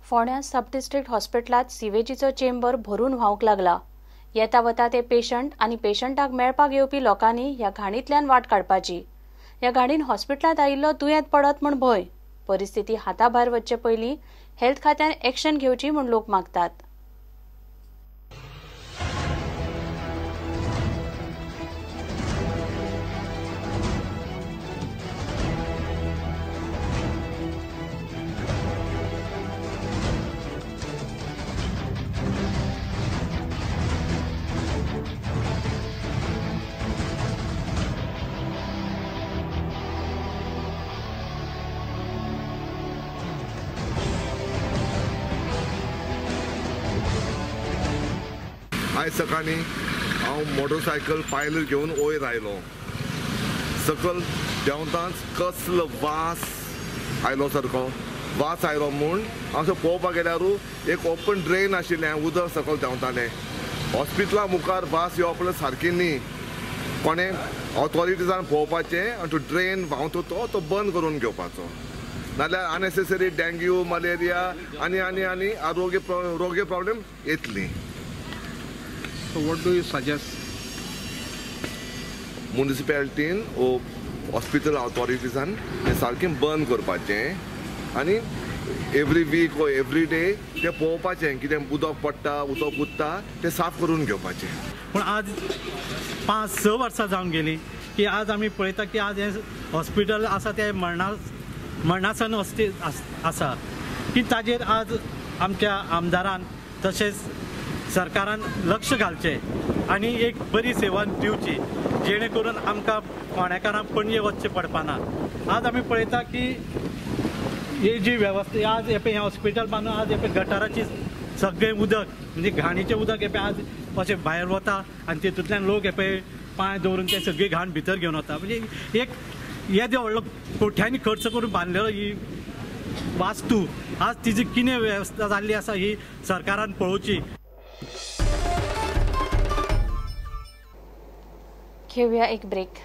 फोंड्या सब डिस्ट्रिक्ट हॉस्पिटलांत सिवेजीचो चेंबर भरून व्हांवंक लागला. येता वता ते पेशंट आनी पेशंटाक मेळपाक येवपी लोकांनी ह्या घाणींतल्यान वाट काडपाची. ह्या घाणीन हॉस्पिटलांत आयिल्लो दुयेंत पडत म्हूण भंय. परिस्थिती हाताभायर वचचे पयलीं हेल्थ खात्यान एक्शन घेवची म्हूण लोक मागतात. आयज सकाळीं हांव मोटरसायकल पायलर घेवन वयर आयलो. सकयल देंवताच कसलो वास आयलो, सारको वास आयलो म्हूण हांव सो पळोवपाक गेल्यार एक ओपन ड्रेन आशिल्लें, उदक सकयल देंवतालें. हॉस्पिटला मुखार वास येवप म्हणल्यार सारकी न्ही. कोणें ऑथॉरिटीजान पळोवपाचें आनी तो ड्रेन व्हांवता तो बंद करून घेवपाचो, नाल्यार अननेसेसरी डेंग्यू, मलेरिया आनी आनी आनी आरोग्य रोग्य प्रॉब्लेम येतली. So what do you suggest? Municipality or hospital authorities हे सारकें बंद करपाचें आनी every week or every day ते पळोवपाचें कितें उदक पडटा, उदक उरता तें साफ करून घेवपाचें. पूण आज 5-6 वर्सां जावन गेलीं की आज आमी पळयता की आज हें हॉस्पिटल आसा तें मरणासन आसा की ताजेर आज आमच्या आमदारान तशेंच सरकारान लक्ष घालचें आनी एक बरी सेवा दिवची, जेणे करून आमकां फोंडेकारांक पणजे वचचें पडपाना. आज आमी पळयता की ही जी वेवस्था आज हे पळय हें हॉस्पिटल बांदून आज हे पळय गटाराची सगळें उदक म्हणजे घाणीचें उदक हे पळय आज अशें भायर वता आनी तितूंतल्यान लोक हे पळय पांय दवरून ते सगळी घाण भितर घेवन वता. म्हणजे एक येदो व्हडलो कोट्यांनी खर्च करून बांदलेलो ही वास्तू आज तिजी कितें वेवस्था जाल्ली आसा ही सरकारान पळोवची. घेऊया एक ब्रेक.